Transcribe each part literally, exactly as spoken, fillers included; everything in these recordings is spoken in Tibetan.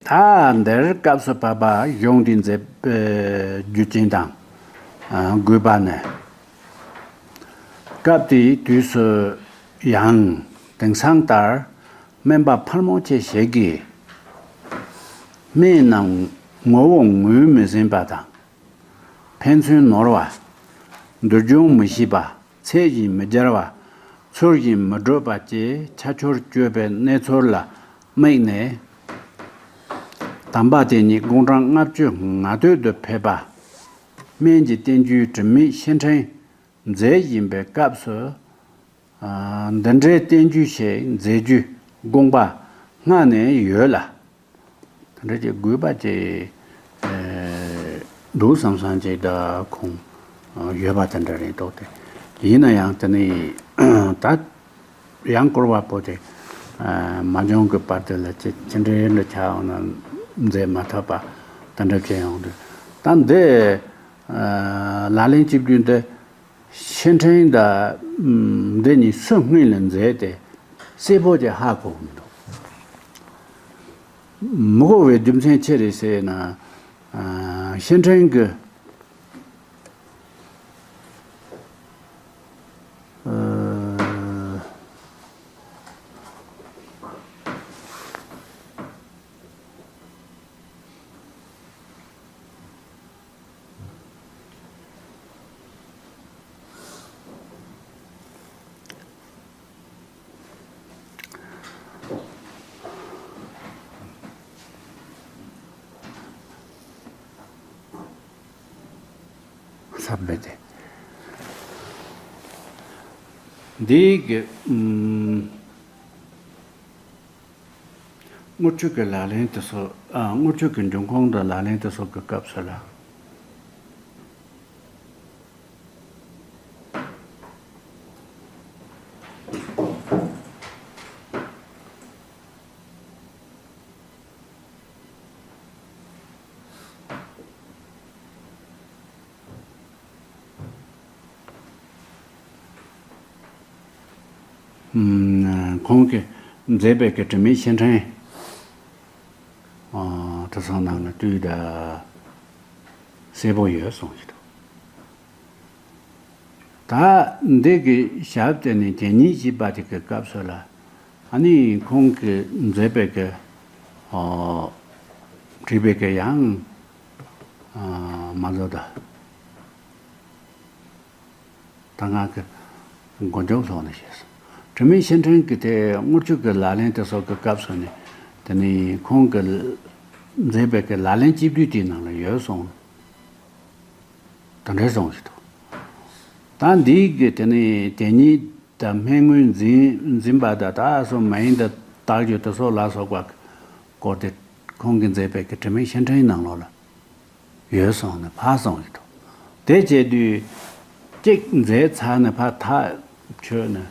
ད་འདིར་སྐབས་སུ་བབ་པ་གཞུང་འདི་མཛད་པའི་རྒྱུ་རྐྱེན་དང་དགོས་པ་ནི། སྐབས་དེའི་དུས་སུ་ཡང་དེང་སང་ལྟར་སྨན་པ་ཕལ་མོ་ཆེ་ཞིག་གིས་སྨན་རྣམས་ངོ་བོ་ངོས་མི་ཟིན་པ་དང་། ཕན་ཚུན་ནོར་བ། འདུལ་སྦྱོང་མི་ཤེས་པ། ཚད་བཞིན་མི་སྦྱར་བ། ཚུལ་བཞིན་མི་སྒྲུབ་པ་བཅས་ཁྱད་ཆོས་སྤྱོད་པའི་གནས་ཚུལ་ལ་དམིགས་ནས། དམ་པ་དེ་ཉིད་དགུང་གྲངས་ལྔ་བཅུ་ང་བདུན་དུ་ཕེབས་པ། སྨན་གྱི་བསྟན་བཅོས་དྲི་མེད་ཤེར་ཕྲེང་མཛད་བཞིན་པའི་སྐབས་སུ། འདི་འདྲའི་བསྟན་བཅོས་ཤིག་མཛད་རྒྱུའི་དགོངས་པ་སྔ་ནས་ཡོད་ལ། དེ་འདྲ་ཅིག་དགོས་པ་ཅིག་འདུག་བསམ་བསམ་ཅིག་ད་ཁུངས་ཡོད་པ་དེ་འདྲ་རེད་འདུག་སྟེ། ཡིན་ན་ཡང་དེ་ནི་ད་ཡང་སྐོར་བ་པོ་དེ་མ་བྱུང་གི་བར་དུ་ལ་ཅི་ཅི་འདྲའི་འདྲ་ཆགས་འོང་ན་མཛད་མ་ཐུབ་པ་དེ་འདྲ་བྱས་ཡོང་དུས། ད་འདི་ལག་ལེན་བྱེད་རྒྱུ་འདི། ཤེར་ཕྲེང་དང་འདི་གཉིས་སུ་སྔོན་ལ་མཛད་དེ་གསལ་པོ་ཅིག་ཧ་གོ་གི་མི་འདུག་མི་གོ་བའི་རྒྱུ་མཚན་ཅི་རེད་ཟེར་ན། ཤེར་ཕྲེང་གི་ས་བེ་དེ། འདི་གི་ཨུམ། དངུལ་ཆུ་གི་ལག་ལེན་དེ་ཚོ། ཨ། དངུལ་ཆུ་གི་འབྱུང་ཁུངས་དང་ལག་ལེན་དེ་ཚོ་གི་སྐབས་སུ་ལ། ཁོང་གིས་མཛད་པའི་གི་དྲི་མེད་ཤེར་ཕྲེང་དེ་ཚོ་ནང་ལ་བཏུས་ད་གསལ་པོ་ཡོད་གསུངས་ཤིག་འདུག་ད་འདི་གི་ཞབས་དེ་ནི་དེ་ཉིད་ཞེས་པ་དེ་གི་སྐབས་སུ་ལ། ཨ་ནི་ཁོང་གིས་མཛད་པའི་གི་ཨོ། བྲིས་པའི་གི་ཡང་ཨ། མ་བཟོ་ད། ད་ང་གི་མགོ་མཇུག་ལྷོག་ནས་བཤད་སོང་། དྲི་མེད་ཤེར་ཕྲེང་གི་དེ་དངུལ་ཆུ་གི་ལག་ལེན་དེ་སོགས་ཀྱི་སྐབས་སུ་ནི། དེ་ནི་ཁོང་གི་མཛད་པའི་གི་ལག་ལེན་སྤྱི་བསྡུས་དེའི་ནང་ལ་ཡོད་གསུངས། དེ་འདྲ་གསུངས་ཤིག་འདུག་ད་འདིའི་གི་དེ་ནི་དེ་ཉིད་དང་སྨན་དངོས་འཛིན་འཛིན་པ་དང་ད་སོ་མ་ཡིན་དང་བརྟག་དཔྱད་དེ་སོགས་ལ་སོགས་པ་སྐོར་དེ་ཁོང་གིས་མཛད་པའི་གི་དྲི་མེད་ཤེར་ཕྲེང་ནང་ལོགས་ལ། ཡོད་སོང་ནས་ཕར་སོང་ཡོད་དོ། དེ་བྱས་དུས་གཅིག་མཛད་ཚར་ནས་ཕར་ཐག་ཆོད་ནས།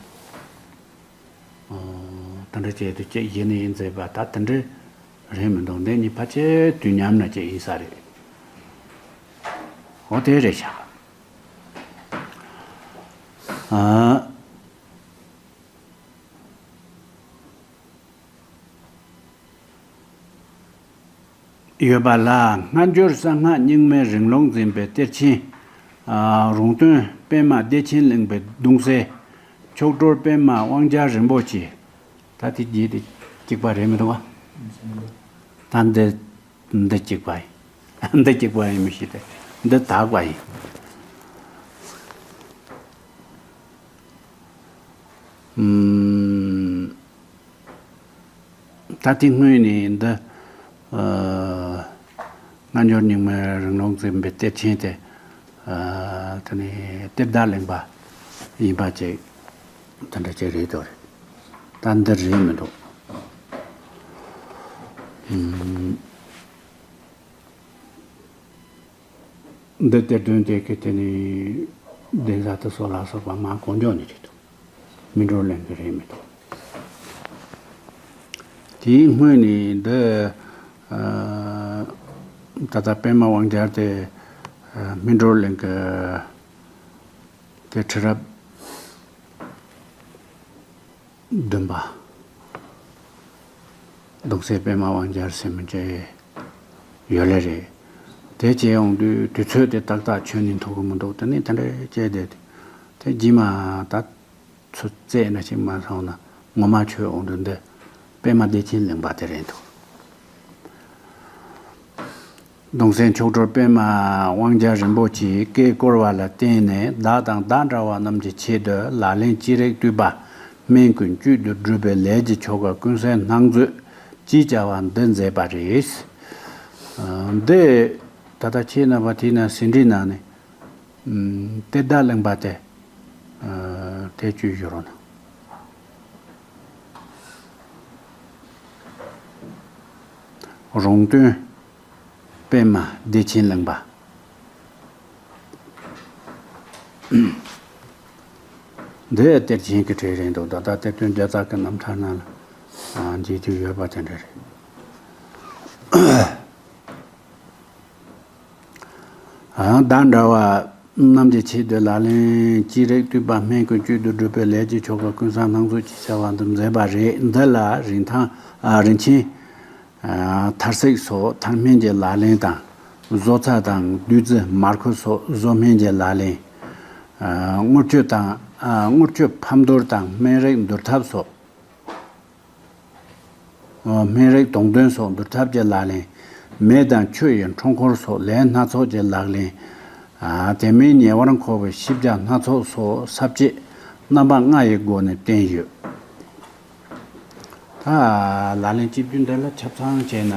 ཨོ། དེ་འདྲ་བྱས་དུས་གཅིག་གཞི་ནས་མཛད་པ་ད་དེ་འདྲ་རེད་མི་འདུག་འདི་གཉིས་ཕལ་ཆེར་དུས་མཉམ་ན་གཅིག་ཡིན་ས་རེད། འོ་དེ་རེད་ཤག་ཨ། ཡོད་པ་ལ་སྔ་འགྱུར་གསང་སྔགས་རྙིང་མའི་རིང་ལུགས་འཛིན་པའི་གཏེར་ཆེན། ཨ། རོང་སྟོན་པདྨ་བདེ་ཆེན་གླིང་པའི་གདུང་སྲས་མཆོག་སྤྲུལ་པདྨ་དབང་རྒྱལ་རིན་པོ་ཆེ། ད་དེ་རྗེས་དེ་གཅིག་པ་རེད་མི་འདུག་ག་ད་འདི་འདི་གཅིག་པ་ཡིན། འདི་གཅིག་པ་ཡིན་མི་ཤེས་ཏེ། འདི་དག་པ་ཡིན། ཨུམ། ད་དེ་སྔོན་ནས་འདི། ཨ། སྔ་འགྱུར་རྙིང་མའི་རིང་ལུགས་འཛིན་པའི་གཏེར་ཆེན་དེ། ཨ། དེ་ནི་གཏེར་བདག་གླིང་པ་ཡིན་པ་ཅིག་དེ་འདྲ་ཅིག་རེད་འདུག་ད་འདི་རེད་མི་འདུག་ཨུམ། འདི་གཏེར་སྟོན་དེ་གི་དེ་ནི་གདན་ས་དེ་སོགས་ལ་སོགས་པ་མ་གོ་འཇོག་ནི་རེད་འདུག་སྨིན་གྲོལ་གླིང་གི་རེད་མི་འདུག་དེའི་སྔོན་ནས་འདི། ཨ། ད་ལྟ་པདྨ་དབང་རྒྱལ་དེ། ཨ། སྨིན་གྲོལ་གླིང་གི་དེ་ཁྲི་རབས་བདུན་པ། གདུང་སྲས་པད་མ་དབང་རྒྱལ་ཟེར་མི་འདྲ་ཡོད་ལེ་རེད། དེ་བྱས་ཡོང་དུས་དུས་ཚོད་དེ་ཏག་ཏག་ཆོད་ནས་ཐུག་གི་མི་འདུག་དེ་ནས་དེ་འདྲ་བྱས་ཏེ་དེ་རྗེས་མ་ད་ཚོད་རྩད་ན་ཞིག་མ་སོང་ན་ངོ་མ་ཆོད་འོང་དུས་འདི་པད་མ་བདེ་ཆེན་གླིང་པ་དེ་རེད་འདུག་གདུང་སྲས་མཆོག་སྤྲུལ་པདྨ་དབང་རྒྱལ་རིན་པོ་ཆེས་བཀའ་བསྐུར་བ་ལ་བརྟེན་ནས་བདག་དང་བདག་འདྲ་བ་རྣམས་ཀྱི་ཆེད་དུ་ལག་ལེན་ཅི་རིགས་བཏུས་པ་སྨན་ཀུན་བཅུད་དུ་གྲུབ་པའི་ལས་ཀྱི་ཆོ་ག་ཀུན་གསལ་སྣང་མཛོད་ཅེས་བྱ་བ་འདི་མཛད་པ་རེད། འདི་ད་ལྟ་ཁྱེད་རྣམ་པ་དེའི་ནང་ཟིན་བྲིས་ནང་ནས་གཏེར་བདག་གླིང་པ་དེ་དེ་བཅུ་ཡོད་རོགས་གནང་། རོང་སྟོན་པདྨ་བདེ་ཆེན་གླིང་པ། འདི་གཏེར་ཆེན་གྱི་གྲས་རེད་འདུག་ད་ལྟ་གཏེར་སྟོན་རྒྱ་ཚ་གི་རྣམ་ཐར་ནང་ལ་མཇལ་རྒྱུ་ཡོད་པ་དེ་འདྲ་རེད། བདག་འདྲ་བ་རྣམས་ཀྱི་ཆེད་དུ་ལག་ལེན་ཅི་རིགས་བཏུས་པ་སྨན་ཀུན་བཅུད་དུ་གྲུབ་པའི་ལས་ཀྱི་ཆོ་ག་ཀུན་གསལ་སྣང་མཛོད་ཅེས་བྱ་བ་འདི་མཛད་པ་རེད། འདི་ལ་རིན་ཐང་། རིན་ཆེན། མཐར་གསིག་སོགས་མཐར་སྨན་གྱི་ལག་ལེན་དང་། བཟོ་ཚྭ་དང་བདུད་རྩི་མར་ཁུ་སོགས་བཟོ་སྨན་གྱི་ལག་ལེན། དངུལ་ཆུ་དང་། དངུལ་ཆུ་ཕབ་འདུར་དང་སྨན་རིགས་འདུར་ཐབས་སོགས། སྨན་རིགས་དོང་སྟོན་སོགས་འདུར་ཐབས་ཀྱི་ལག་ལེན། མེ་དང་ཆུ་ཡི་འཕྲུལ་འཁོར་སོགས་ལས་སྣ་ཚོགས་ཀྱི་ལག་ལེན། དེ་མིན་ཉེ་བར་མཁོ་བའི་ཤེས་བྱ་སྣ་ཚོགས་སོགས་ས་བཅད་རྣམ་པ་ལྔ་ཡི་སྒོ་ནས་བསྟན་ཡོད། ད་ལག་ལེན་བཅུ་བདུན་འདི་ལ་ཆ་ཚང་བྱས་ན་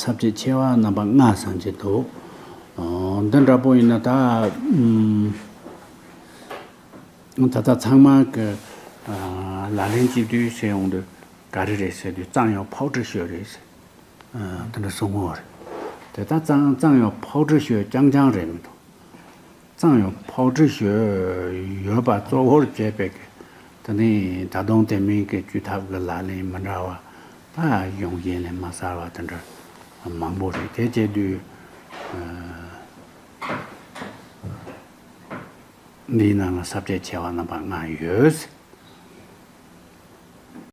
ས་བཅད་ཆེ་བ་རྣམ་པ་ལྔ་ཙམ་ཅིག་འདུག་འདི་འདྲ་པོ་ཡིན་ན་ད། ད་ལྟ་ཚང་མ་གི་ལག་ལེན་བཅུ་བདུན་ཟེར་ཡོང་དུས་ག་རེ་རེད་ཟེར་དུས་གཙང་ཡང་ཕོག་ཁྲི་ཤོད་རེད་ཟེར། དེ་འདྲ་གསུང་གི་ཡོད་རེད། དེ་ད་གཙང་གཙང་ཡང་ཕོག་ཁྲི་ཤོད་རྐྱང་རྐྱང་རེད་མི་འདུག་གཙང་ཡང་ཕོག་ཁྲི་ཤོད་ཡོད་པ་གཙོ་བོར་བྱས་པའི་གི་དེ་ནི་ད་དུང་དེ་མིན་གི་བཅུ་ཐབས་གི་ལག་ལེན་མི་འདྲ་བ་ད་ཡོང་གཞན་ལས་མ་གསར་བ་དེ་འདྲ་མང་པོ་རེད། དེ་བྱས་དུས། འདིའི་ནང་ལ་ས་བཅད་ཆེ་བ་རྣམ་པ་ལྔ་ཡོད།